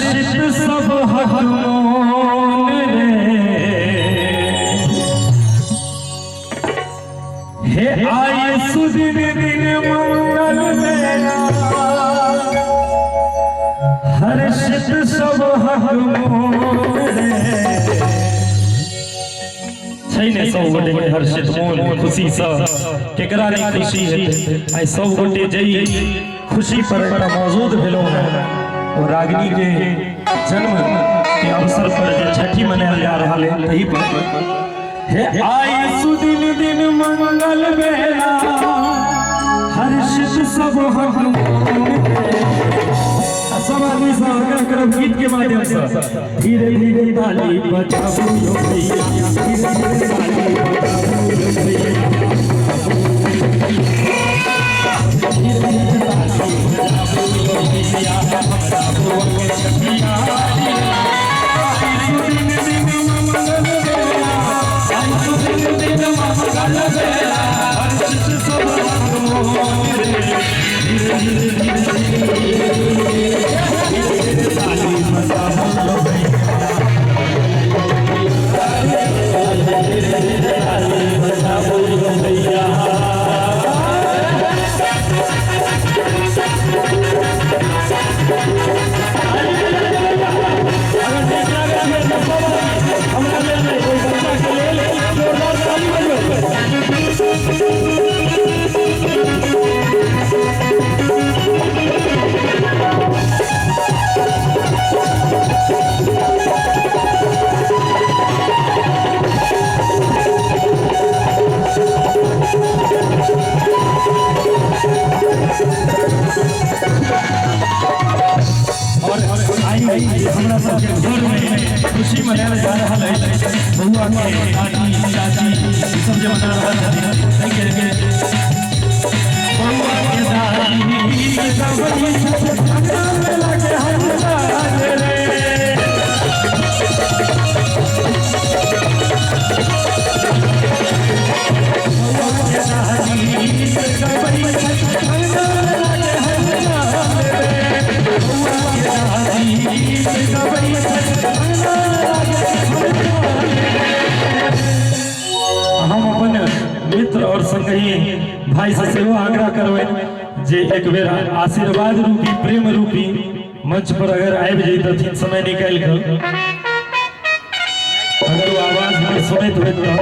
हर्षित सब हक मोन रे। हे आई सुदिन दिन मंगल बेला, हर्षित सब हक मोन रे। छै ने सब गोटे के हर्षित मोन खुशी से, केकरा नहीं खुशी हेतै। आइ सब गोटे जई खुशी पर एकटा मौजूद भेलहुँ हैं, ओ रागिनी के जन्म के अवसर पर जे छठी मनायल जा रहल है तही पर। हे आई सुदिन दिन मंगल बेला, हर्षित सब हक मोन रे। आ सब आदमी से आग्रह करब गीत के माध्यम से, धीरे धीरे ताली बजाबू यो भैया, धीरे धीरे ताली बजाबू यो भैया, धीरे धीरे ताली बजाबू यो भैया, हमरा बउआ के छठियारी। आई सुदिन दिन मंगल बेला, आई सुदिन दिन मंगल बेला, हर्षित सब हक मोन रे। धीरे धीरे धीरे धीरे धीरे ताली बजाबू यो भैया, धीरे धीरे ताली बजाबू यो भैया। अगर नीक लागल है तऽ सब आदमी हमरा लेल नहि, ओहि बच्चा के लेल जोरदार ताली बजबै। और आई हमरा सबके घर में खुशी मनायल जा रहल अछि। बउआ के दादी चाची ई सब जे मना रहल छथिन, एहिके लेल बउआ के दादी गबई छथि, अंगना में लागे हलचल रे। बउआ के दादी गबई छथि, अंगना में लागे हलचल रे। बउआ के दादी गबई छथि, अंगना में लागे हलचल रे। हम अपन मित्र और संगही भाई से सेहो आग्रह करबै जे एक बेर आशीर्वाद रूपी प्रेम रूपी मंच पर अगर आबि जैतथिन समय निकालि कऽ, अगर ओ आवाज हमर सुनैत होइत तऽ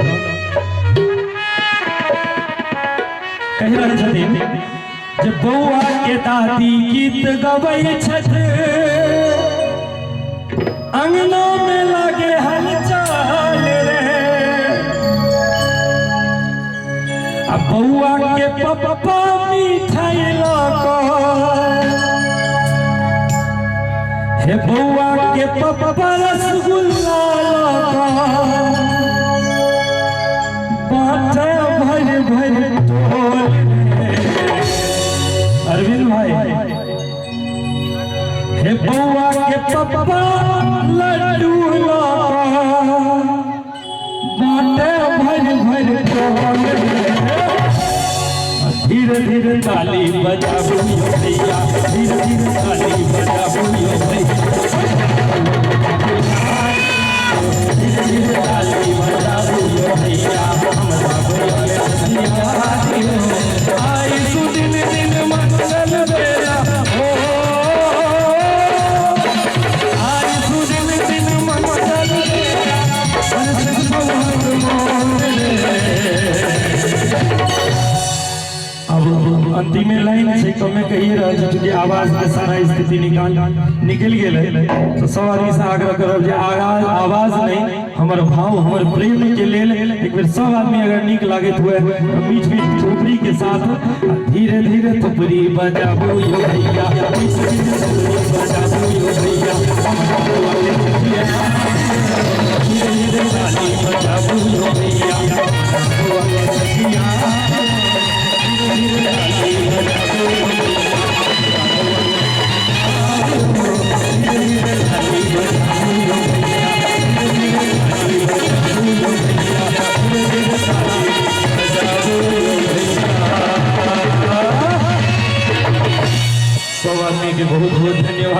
कहि रहल छथिन जे बउआ के दादी गीत गबै छथि, अंगना में लागे हलचल रे। आ बउआ के पप्पा मिठाई लऽ कऽ, हे बउआ के पप्पा रसगुल्ला लऽ कऽ, बाँटे भरि भरि टोल रे। अरविंद भाई, हे बउआ के पप्पा लड्डू लऽ कऽ, बाँटे भरि भरि टोल रे। धीरे धीरे ताली बजाबू यो भैया, धीरे धीरे ताली बजाबू यो भैया, धीरे धीरे ताली बजाबू यो भैया, हमरा बउआ के छठियारी। आई सुदिन दिन मंगल बेला, हो आई सुदिन दिन मंगल बेला, हर्षित सब हक मोन रे। अब अंतिमे लाइन छै, कमे कहिए रहल छी, चूँकि आवाज के सारा स्थिति निकल गेल है, तो सब आदमी से आग्रह करब जे आवाज नहीं, हमर भाव हमर प्रेम के लेल एक बेर सब आदमी अगर नीक लागैत हुए तऽ मीठ मीठ थोपड़ी के साथ धीरे धीरे थोपड़ी बजाबू यो भैया, मीठ मीठ थोपड़ी बजाबू यो भैया, हमरा बउआ के छठियारी। धीरे धीरे ताली बजाबू यो भैया, हमरा बउआ के छठियारी। धीरे धीरे ताली बजाबू यो भैया, धीरे धीरे ताली बजाबू यो भैया, धीरे धीरे ताली बजाबू यो भैया, धीरे धीरे ताली बजाबू यो भैया। सब आदमी के बहुत बहुत धन्यवाद।